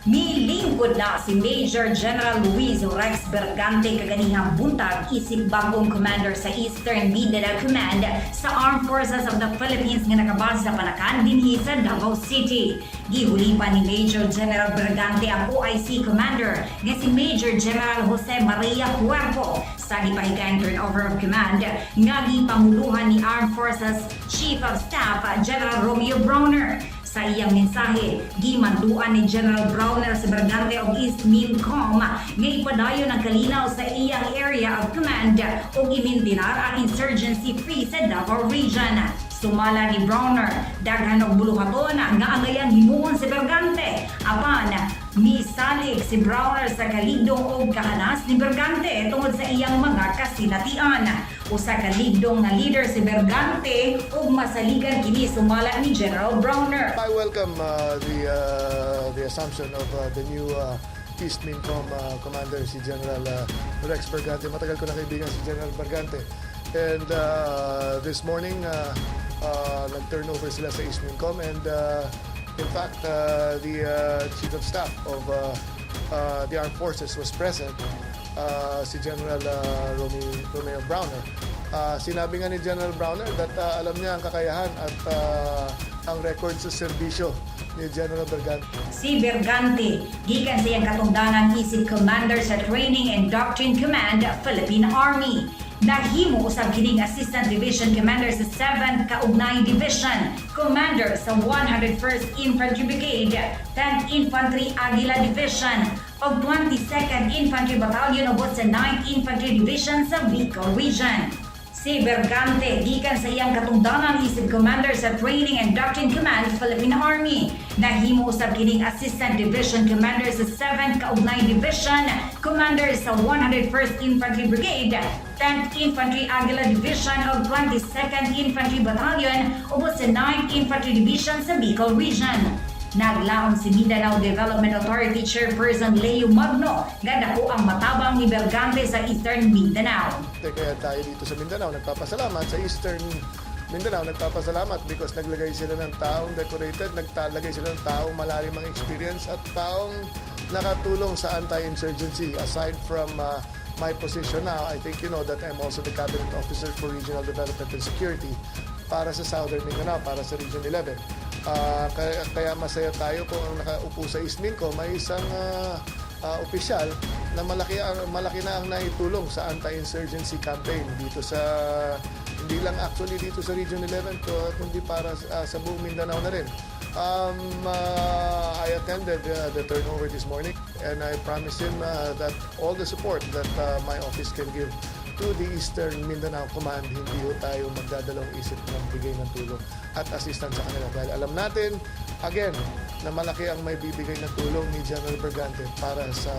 Milingkod na si Major General Luis Rex Bergante kaganihang buntag isip bagong commander sa Eastern Mindanao Command sa Armed Forces of the Philippines nga nakabase sa Panacan dinhi sa Davao City. Gihulipan ni Major General Bergante ang OIC Commander nga si Major General Jose Maria Cuerpo sa gipahigayang turnover of command nga gipanguluhan ni Armed Forces Chief of Staff General Romeo Brawner. Sa iyang mensahe, gimanduan ni General Brawner si Bergante og East MinCom nga ipadayon ang kalinaw sa iyang area of command ug imintinar ang insurgency free sa Davao Region. Sumala ni Brawner, daghan og buluhaton nga angayan himuon si Bergante. Apan, misalig si Brawner sa kaligdong og kahanas ni Bergante tungod sa iyang mga kasinatian. Usa ka ligdong nga leader si Bergante ug masaligan kini, sumala ni General Brawner. I welcome the assumption of the new East MinCom commander, si General Rex Bergante. Matagal ko na kaibigan si General Bergante. And this morning, nag-turnover sila sa East MinCom and in fact, the Chief of Staff of the Armed Forces was present, si General Romeo Brawner. Sinabi nga ni General Brawner that alam niya ang kakayahan at ang record sa serbisyo ni General Bergante. Si Bergante, gikan sa iyang katungdanan isip commander sa Training and Doctrine Command, Philippine Army. Nahimo usab kining Assistant Division Commander sa 7th Kaugnay Division, Commander sa 101st Infantry Brigade, 10th Infantry Aguila Division, ug 22nd Infantry Battalion ubos sa 9th Infantry Division sa Bicol Region. Si Bergante, gikan sa iyang katungdanan isip commander sa Training and Doctrine Command, Philippine Army. Nahimo usab kining Assistant Division Commander sa 7th Kaugnay Division, Commander sa 101st Infantry Brigade, 10th Infantry Aguila Division ug 22nd Infantry Battalion ubos sa 9th Infantry Division sa Bicol Region. Naglaom si Mindanao Development Authority Chairperson Leo Magno nga dako ang matabang ni Bergante sa Eastern Mindanao. Kaya tayo dito sa Mindanao nagpapasalamat, sa Eastern Mindanao nagpapasalamat because naglagay sila ng taong decorated, nagtalagay sila ng taong malalim ang experience at taong nakatulong sa anti-insurgency. Aside from my position now, I think you know that I'm also the Cabinet Officer for Regional Development and Security para sa Southern Mindanao, para sa Region 11. Kaya masaya tayo kung ang nakaupo sa East Mincom may isang opisyal na malaki na ang naitulong sa anti-insurgency campaign dito sa, hindi lang actually dito sa Region 11 to, kundi para sa buong Mindanao na rin. I attended the turnover this morning and I promised him that all the support that my office can give to the Eastern Mindanao Command, hindi ho tayo magdadalawang isip ng bigay ng tulong at assistance sa kanila. Dahil alam natin, again, na malaki ang maibibigay na tulong ni General Bergante para sa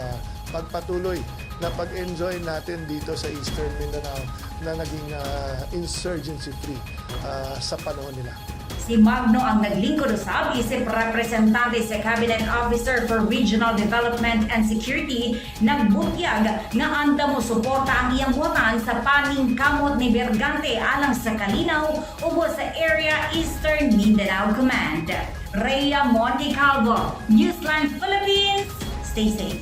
pagpatuloy na pag-enjoy natin dito sa Eastern Mindanao na naging insurgency-free sa panahon nila. Si Magno ang naglingkod usab isip representante sa Cabinet Officer for Regional Development and Security, nagbutyag nga andam mo suporta ang iyang buhatan sa paningkamot ni Bergante alang sa kalinaw ubos sa Area Eastern Mindanao Command. Rhea Monte Calvo, Newsline Philippines. Stay safe.